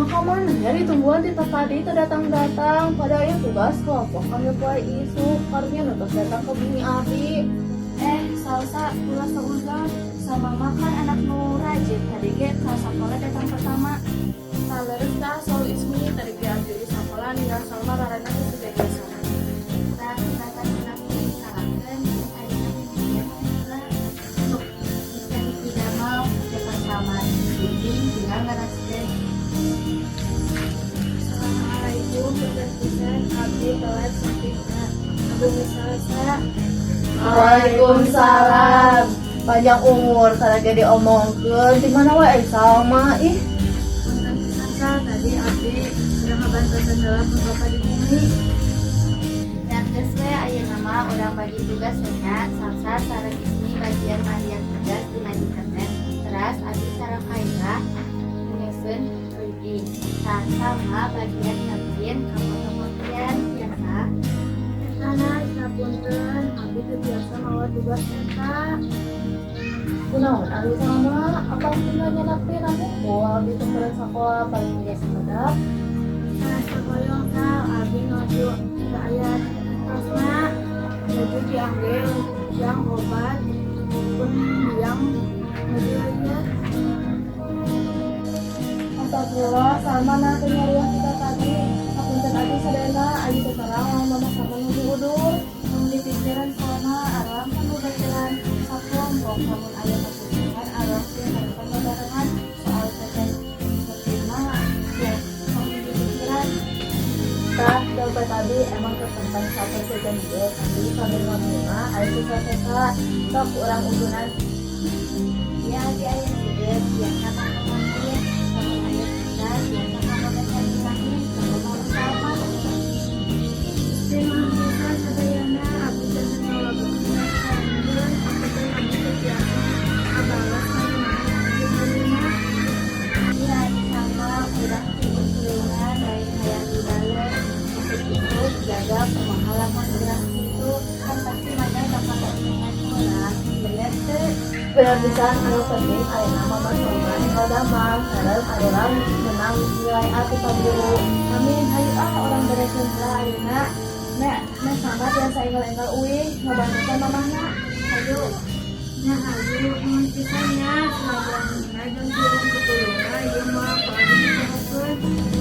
Salma ka mana ya, ditungguan ti tadi teu datang-datang. Padahal ya tugas kelompok kami poe isuk, karunya nu tos datang ke bumi abdi. Eh, Salsa, ulah suudzon. Salma mah kan anak nu rajin. Tadi ge ka sakola datang pertama. Leres tah, saur Ismi, tadi ge abdi di sakola ninggal Salma rarana teh siga biasa. Tah, kita tadi disalahkeun, ayeuna dia mah sok bisa didamel depan kamar. Bimbing tinggal ngaraskeun. Assalamualaikum, punten pisan abdi telat sampingna. Bumi Salsa. Waalaikumsalam. Panjang umur, kada jadi omongkeun. Di mana wae Salma ih? Punten pisan, Sal, tadi abdi sedang ngabantosan heula pun bapak di bumi. Dan geus we, ayeuna mah urang bagi tugas we nya. Salsa sareng Ismi bagian mandian tugas dina internet. Teras abdi sareng Kaira nyusun reading. Tah, Salma bagian nyiapin kafotokopian biasa. Eta punten, abdi teu biasa mawa tugas eta. Kunaon ari Salma, apa tinggal nyandak teh namun abdi teu meureun sakola paling ge sakedap. Nah, sakoyong, Sal, abdi nuju teu aya tosna. Nuju diangge jang obat pun biang nuju aja. Astagfirullah, Salma nah teu nyarios kita tadi. Hapunten abdi sadayana, abdi teu terang lamun mama sama nuju udur. Tong dipikiran, Salma, arang kan babaturan sakelompok, lamun aya kebutuhan arang sih harapan babarengan. Soal teteh seperti mah ya tong dipikiran. Tah, dompet tadi emang tertentang sampai sejan dia, tapi sambil ngomongna aya sisa-sisa sok urang udunan. Ya, abdi aya seueur biasa kanggo ieu, lamun aya sisa biasa kanggo cari kanggo mau Salma. Terima pisan sadayana, abdi teh ngalakukeun hapunten, abdi teu biasa ngabales narimaan abdi harina. Iya, sama udah tulung-tulungan lain hayang dibales. Isuk-isuk jaga kumaha lamun urang kitu kan pasti maneh bakal keuntungan urang, bener teu? Bener pisan, anu penting ayeuna mama Salma enggal damang sareng urang menang nilai A ti Pak Guru. Amin, hayu ah urang bereskeun heula ayeuna. Nek, nek Salma biasa enggal-enggal uih ngabantuan mamahna. Hayu. Nya hayu, nuhun pisan nya silaturahmina jeung tulung pitulungna ieu mah ku abdi dipohokeun.